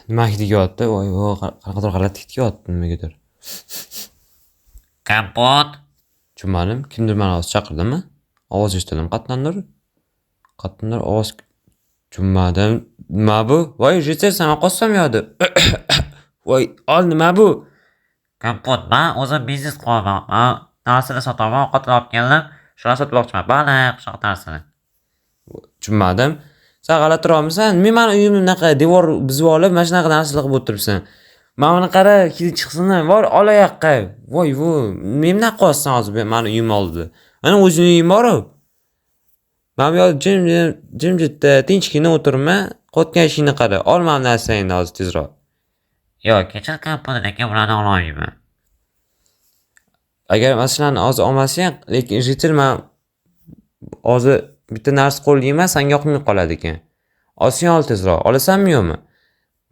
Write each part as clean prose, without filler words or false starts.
Nima hidi kelyapti? Voy, voy, qanaqadir g'alati hid kelyapti nimagadir. Kompot. Tushunmadim. Kimdir meni hozir chaqirdimi? Ovoz eshitildimi qayerdandir? Qayerdandir ovoz. Tushunmadim. Nima bu? Voy, житель, san qolsam yoqda. Voy, ol, nima bu? Kompot, man o'zim biznes qilyapman. Man narsalar sotaman, ovqatlar olib keldim. Shularni sotmoqchiman. Baliq, shunaqa narsalar. Tushunmadim. Sen g'alatiroqmisan? Men mani uyimni bunaqa devor buzib olib, mana shunaqa narsalar qilib o'tiribsan. Mana buni qara, hidi chiqsin, bor, ol oyoqqa. Voy, voy, men bunaqa qilyapsan hozir mani uyim oldida. Mana o'zing uying bor-u. Mana bu yoqda jim jimjitda tinchgina o'tirma, qilayotgan ishingni qara. Ol mana bu narsangni hozir tezroq. Yo'q, kechir kompot, lekin bularni ololmayman. Agar masalan hozir olmasang, lekin житель, man hozir bitta narsa qo'llayman, sanga yoqmay qoladi ekan. Olsang ol tezroq. Olasanmi yo'qmi?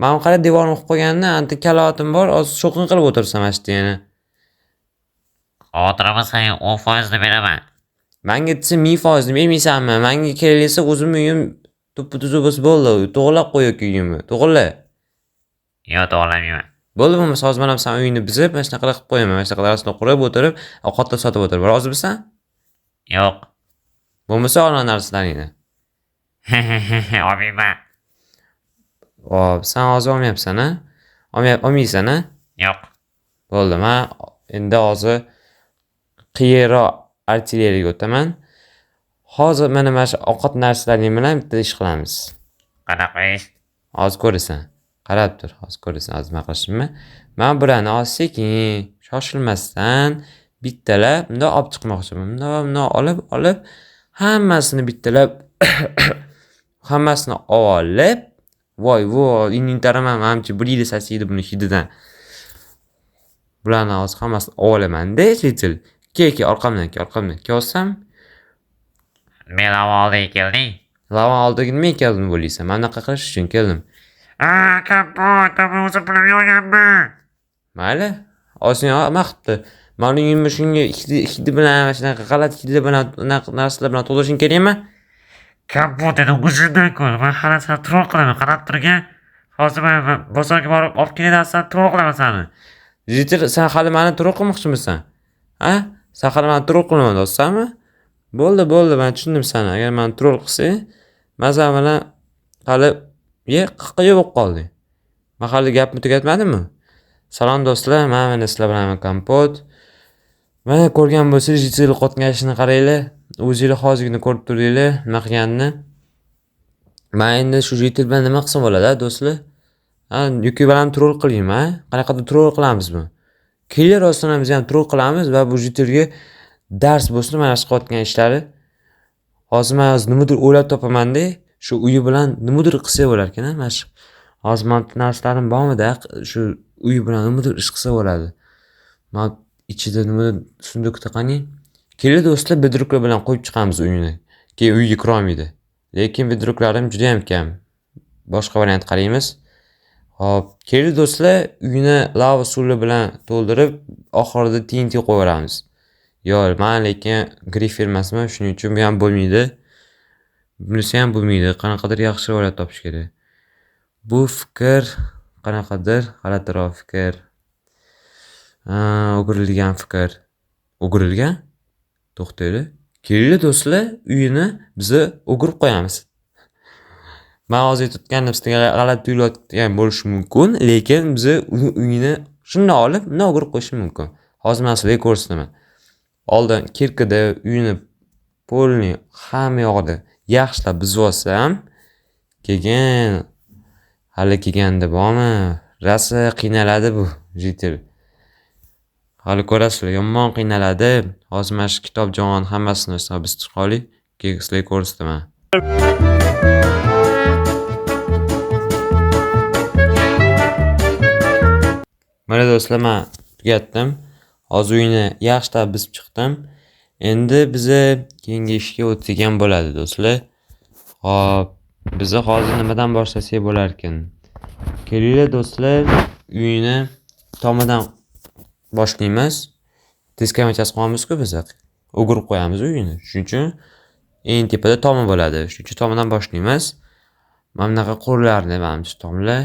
Mana bu qara devorni qilib qo'yganini, anta kalotim bor, hozir sho'qin qilib o'tirsan mana shu yerda yana. Xavotir olma, senga 10%ni beraman. Manga desa 1000%ni bermaysanmi? Manga keraklisi o'zimni uyim tuppa tuzuk bo'lsa bo'ldi. To'g'rilab qo'y yoki uyimni. To'g'rila. Yo'q, to'g'rilamayman. Bo'ldi, bo'lmasa hozir man ham san uyingni buzib, mana shunaqa qilib qo'yaman. Mana shunaqa narsalarni qurib o'tirib, ovqatlar sotib o'tirib. Rozimisan? Yo'q. Bo'lmasa ol narsalaringni. Olmayman. Hop, sen hozir olmayapsan, a? Olmaysan, a? Yo'q. Bo'ldi, man endi hozir qiyinroq artilleriyaga o'taman. Hozir mana shu ovqat narsalaring bilan bitta ish qilamiz. Qanaqa ish? Hozir ko'rasan. Qarab tur, hozir ko'rasan hozir nima qilishimni. Man bularni hozir sekin, shoshilmasdan bittalab bundoq olib chiqmoqchiman. Bundoq, bundoq olib, olib hammasini bittalab hammasini olib, voy, voy, inventaraman, manimcha bir yil sasiydi buni hididan. Bularni hozir hammasini olaman-da, житель. Kel, kel, orqamdan kel, orqamdan. Kelsam, Men lava oldiga kelding. Lava oldiga nima keldim bo'laysan? Mana bunaqa qilish uchun keldim. A, kompot, men o'zim pulimga olganman. Mayli, olsang nima qilibdi? Mani uyimni shunga hidi bilan, mana shunaqa g'alati hidlar bilan, unaqa narsalar bilan to'ldirishing kerakmi? Kompot, endi o'zingdan ko'r. Men hali seni troll qilaman, qarab turgin. Hozir men bozorga borib olib kelgan narsani troll qilaman seni. Житель, sen hali mani troll qilmoqchimisan? Ha? Sen hali mani troll qilaman deyapsanmi? Bo'ldi, bo'ldi, men tushundim seni. Agar mani troll qilsang, men sen bilan hali ye, qaqqa bo'lib qolding. Men hali gapimni tugatmadimmi? Salom do'stlar, men mana sizlar bilan Kompot. Mana ko'rgan bo'lsangiz, житель qotgan ishini qaranglar. O'zinglar hozirgina ko'rib turdinglar nima qilganini. Men endi shu житель bilan nima qilsam bo'ladi, do'stlar? Ha, yoki bilan troll qilaymi, ha? Qanaqadir troll qilamizmi? Kelinglar, rostdan biz ham troll qilamiz va bu житель ga dars bo'lsin mana shu qilayotgan ishlari. Hozir men hozir nimadir o'ylab topaman-da, shu uyi bilan nimadir qilsak bo'lar ekan, mana shu. Hozir mana bu narsalarim bormida, shu uyi bilan nimadir ish qilsa bo'ladi. Mana ichida nimadir sundukda qani? Kelinglar do'stlar, bedruklar bilan qo'yib chiqamiz uyini. Keyin uyga kira olmaydi. Lekin bedruklarim juda ham kam. Boshqa variant qaraymiz. Hop, kelinglar do'stlar, uyini lava suvli bilan to'ldirib, oxirida TNT qo'yaveramiz. Yo'q, men lekin grif emasman, shuning uchun bu ham bo'lmaydi. Bunisi ham bo'lmaydi. Qanaqadir yaxshi variant topish kerak. Bu fikr qanaqadir g'alatiroq fikr. O'girilgan fikr. O'girilgan? To'xtanglar. Kelinglar do'stlar, uyini biza o'girib qo'yamiz. Men hozir aytayotganim sizlarga g'alati tuyulayotgan bo'lishi mumkin, lekin biza uni uyini shunday olib, bunday o'girib qo'yishim mumkin. Hozir men sizlarga ko'rsataman. Oldin kirkida uyini polni hamma yog'ida yaxshilab buzib olsam, keyin hali kelganda bormi, rosa qiynaladi bu житель. Hali ko'rasizlar, yomon qiynaladi. Hozir mana shu kitob jahon hammasini biz chiqib oling, keyin sizlarga ko'rsataman. Mana do'stlar, men tugatdim. Hozir uyni yaxshilab buzib chiqdim. Endi biza keyingi ishga o'tsak ham bo'ladi do'stlar. Xo'p, biza hozir nimadan boshlasak bo'lar ekan? Kelinglar do'stlar, uyni tomidan boshlaymiz. Teskamachasi qo'yamiz-ku biz. O'girib qo'yamiz uyni. Shuning uchun eng tepada tomi bo'ladi. Shuning uchun tomidan boshlaymiz. Mana bunaqa qo'llarni, manimcha tomlar.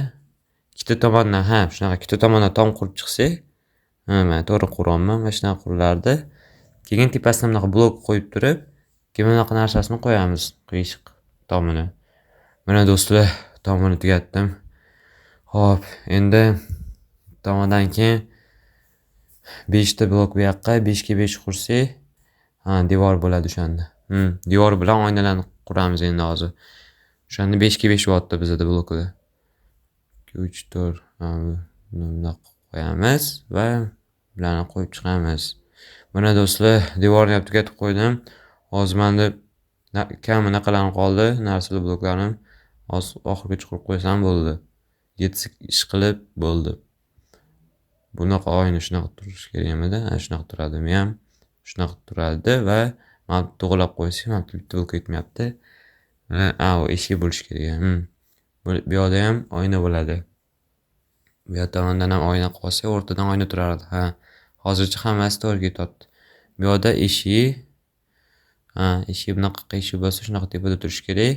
Ikkita tomondan, ha, shunaqa ikkita tomondan tom qurib chiqsak, ha, mana to'g'ri quryapman, mana shunaqa qurilardi. Keyin tepasidan bunaqa blok qo'yib turib, keyin bunaqa narsasini qo'yamiz, qiyshiq tomini. Mana do'stlar, tomini tugatdim. Xo'p, endi tomondan keyin 5 ta blok bu yoqqa, 5 ga 5 qursak, ha, devor bo'ladi o'shanda. Devor bilan oynalarni quramiz endi hozir. O'shanda 5 ga 5 bo'lyapti bizada bloklar. 2, 3, 4, buni bunaqa qo'yamiz va bularni qo'yib chiqamiz. Mana do'stlar, devorni ham tugatib qo'ydim. Hozir menda kam anaqalarim qoldi, narsalar, bloklarim. Hozir oxirigacha qurib qo'ysam bo'ldi. Yetsa ish qilib bo'ldi. Bunaqa oyna shunaqa turishi kerak edi. Ana shunaqa turadi. Bu ham shunaqa turadi va mana to'g'rilab qo'ysak, mana bitta blok yetmayapti. Mana u eshik bo'lishi kerak. Bu yoqda ham oyna bo'ladi. Bu yoq tomondan ham oyna qolsa, o'rtadan oyna turardi. Ha, hozircha hammasi to'g'ri ketyapti. Bu yoqda eshik, ha, eshik bunaqa qiyshiq bo'lsa, shunaqa tepada turishi kerak.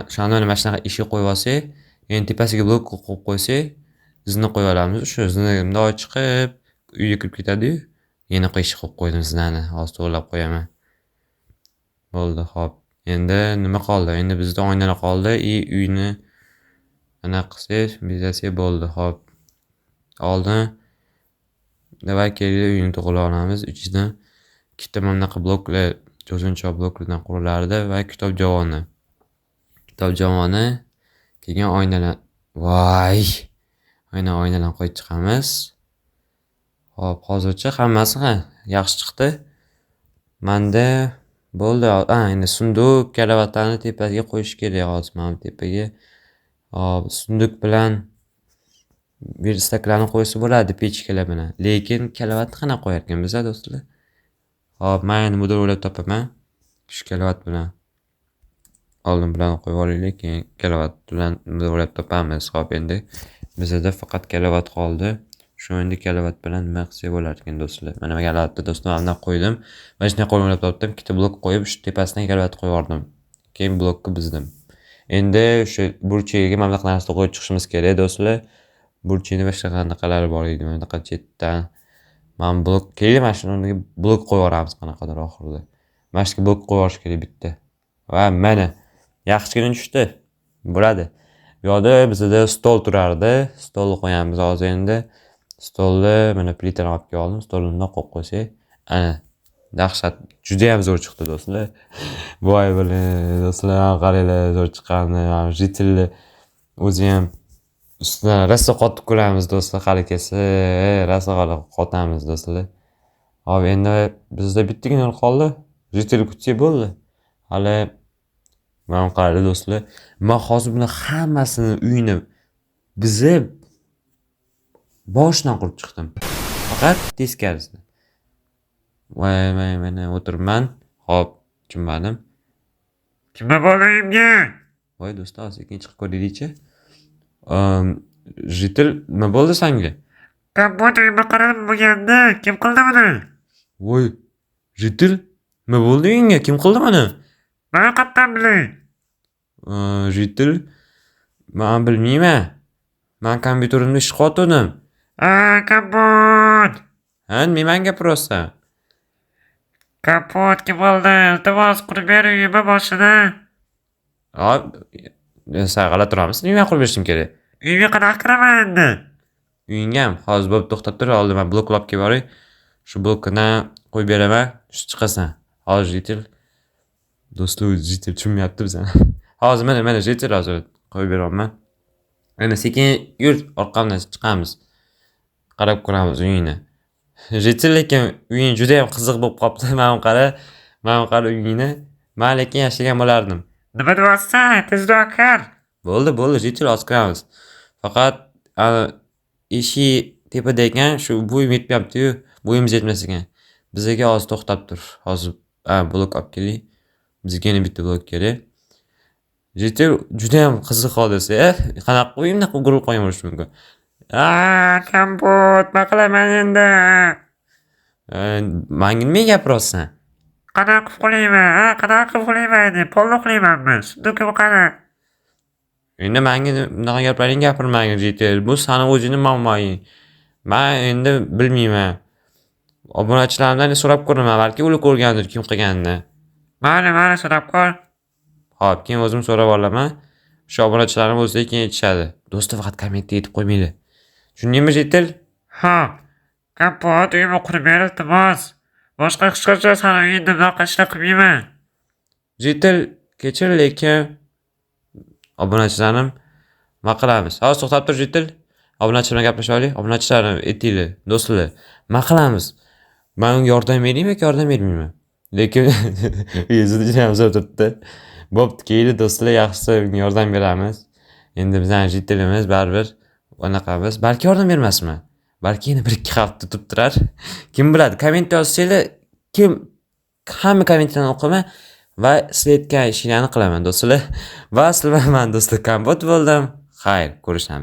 O'shanda mana shunaqa eshik qo'yib olsak, endi tepasiga blok qo'yib qo'ysak, zina qo'yib olamiz. O'sha zina bundoq chiqib uyga kirib ketadi-yu. Yana qiyshiq qo'yib qo'ydim zinani. Hozir to'g'rilab qo'yaman. Bo'ldi, xo'p. Endi nima qoldi? Endi bizda oynalar qoldi и uyni anaqa qilsak, bezasak bo'ldi. Xo'p. Oldin давай kelinglar, uyni to'g'rilab olamiz. Ichidan ikkita mana bunaqa bloklar, cho'zinchoq bloklardan qurilardi va kitob javoni. Kitob javoni, keyin oynalar. Voy! Aynan oynalarni qo'yib chiqamiz. Xo'p, hozircha hammasi, ha, yaxshi chiqdi. Menda bo'ldi. Ha, endi sunduk, karavotlarni tepaga qo'yish kerak hozir mana bu tepaga. Hop, sunduk bilan verstaklarni qo'ysa bo'ladi pechkalar bilan. Lekin karavotni qanaqa qo'yar ekanmiz, do'stlar? Hop, men endi nimadir o'ylab topaman. Shu karavot bilan. Oldin bularni qo'yib olaylik, keyin karavot bilan nimadir o'ylab topamiz. Hop, endi bizada faqat karavot qoldi. Shu endi karavot bilan nima qilsak bo'lar ekan, do'stlar? Mana karavotni do'stlar mana bundoq qo'ydim. Mana shunday o'ylab topdim. Ikkita blok qo'yib, shu tepasidan karavot qo'yib yubordim. Keyin blokni buzdim. Endi o'sha burchagiga mana bunaqa narsa qo'yib chiqishimiz kerak, do'stlar. Burchakni boshqa qanaqalari bor edi, mana bunaqa chetdan. Mana blok keyin mana shuni o'rniga blok qo'yib yuboramiz qanaqadir oxirida. Mana shu blok qo'yib yuborish kerak bitta. Va mana yaxshigina tushdi. Bo'ladi. Bu yoqda bizada stol turardi. Stolni qo'yamiz hozir endi. Stolni mana plitani olib kelib oldim. Stolni bundoq qo'yib qo'ysak, ana dahshat, juda ham zo'r chiqdi, do'stlar. Voy bilan do'stlar, qaranglar zo'r chiqqanini. Житель ni o'zi ham ustidan rosa qotib ko'ramiz, do'stlar, hali kelsa, rosa hali qotamiz, do'stlar. Hop, endi bizda bittagina yo'l qoldi. Житель kutsak bo'ldi. Hali mana qaranglar, do'stlar. Men hozir buni hammasini uyini buzib boshidan qurib chiqdim. Faqat teskarisi. Voy, voy, mana o'tiribman. Xo'p, tushunmadim. Nima bo'ldi uyimga? Voy do'stlar, sekin chiqib ko'raylikchi. Житель, nima bo'ldi senga? Kompyuter uyimga qaradim bo'lganda, kim qildi buni? Voy, житель, nima bo'ldi uyingga? Kim qildi buni? Man qayerdan bilay? Житель, man bilmayman. Man kompyuterimda ish qilayotgandim. A, kompot! Ha, nima manga gapiryapsan? Kompot kim qildi? Iltimos, qurib ber uyimni boshini. Hop, sen g'alati turamiz. Nima qilib berishim kerak? Uyimga qanaqa kiraman endi? Uyingga ham hozir bo'lib to'xtab tur, oldin man blokni olib kelib boray. Shu blokdan qo'yib beraman, shu chiqasan. Hozir житель, do'stlar, житель tushunmayapti bizani. Hozir mana, mana житель, hozir qo'yib beryapman. Endi sekin yur, orqamdan chiqamiz. Qarab ko'ramiz uyingni. Житель, lekin uying juda ham qiziq bo'lib qolibdi. Mana bu qara, mana bu qara uyingni. Man lekin yashagan bo'lardim. Nima deyapsan? Tezroq kir. Bo'ldi, bo'ldi, житель, hozir kiramiz. Faqat eshik tepada ekan, shu bo'yim yetmayapti-yu, bo'yimiz yetmas ekan. Bizaga hozir to'xtab tur. Hozir blok olib keling. Bizga yana bitta blok kerak. Житель, juda ham qiziq hodisa. Qanaqa uyimda bunaqa o'girilib qolgan bo'lishi mumkin? A, kompot, nima qilaman endi? Manga nimaga gapiryapsan? Qanaqa qilib uxlayman, a? Qanaqa qilib uxlayman endi? Polda uxlaymanmi? Sundugim qani? Endi menga bunaqa gaplarni gapirmagin, житель. Bu sani o'zingni muammoing. Man endi bilmayman. Obunachilarimdan so'rab ko'raman, balki ular ko'rgandir kim qilganini. Mayli, mayli, so'rab ko'r. Xo'p, keyin o'zim so'rab olaman. O'sha obunachilarim o'zlari keyin aytishadi. Do'stlar, faqat kommentga aytib qo'ymanglar. Tushundingmi, житель? Xo'p. Kompot, uyimni qurib ber, iltimos. Boshqa hech qachon sani uyingda bunaqa ishlar qilmayman. Житель, kechir, lekin obunachilarim nima qilamiz? Hozir to'xtab tur, житель. Obunachilar bilan gaplashib olaylik. Obunachilarim aytinglar, do'stlar, nima qilamiz? Man unga yordam beraymi yoki yordam bermayman? Lekin yuzini judayam zo'r turibdi. Bo'pti, kelinglar do'stlar, yaxshisi unga yordam beramiz. Endi bizning житель imiz baribir anaqamiz. Balki yordam bermasman. Balki yana 1-2 hafta turib turar. Kim biladi? Kommentda yozsanglar, kim hamma kommentlarni o'qiyman va sizlar aytgan ishinglarni qilaman, do'stlar. Va sizlar bilan man, do'stlar, Kompot bo'ldim. Xayr, ko'rishamiz.